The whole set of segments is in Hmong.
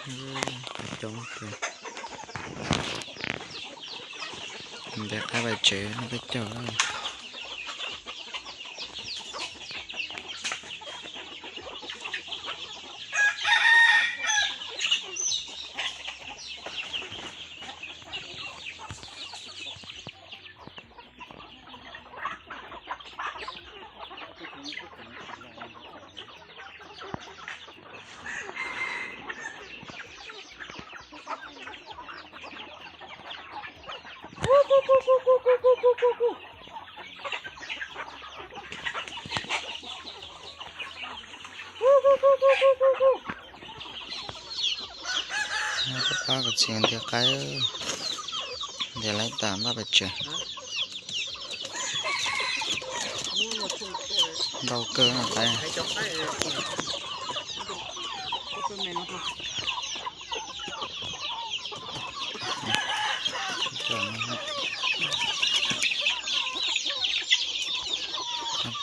Coob, ntiav qaib pais tsev no peb caug. Pab kom txiv ntiav qaib, ntiav laib tas npaj pes tsawg. Ntau kawg qaib.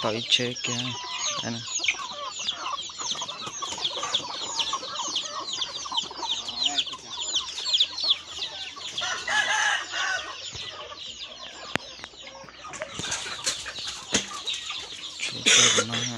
Tau ib tsheb kiag. Tsheb no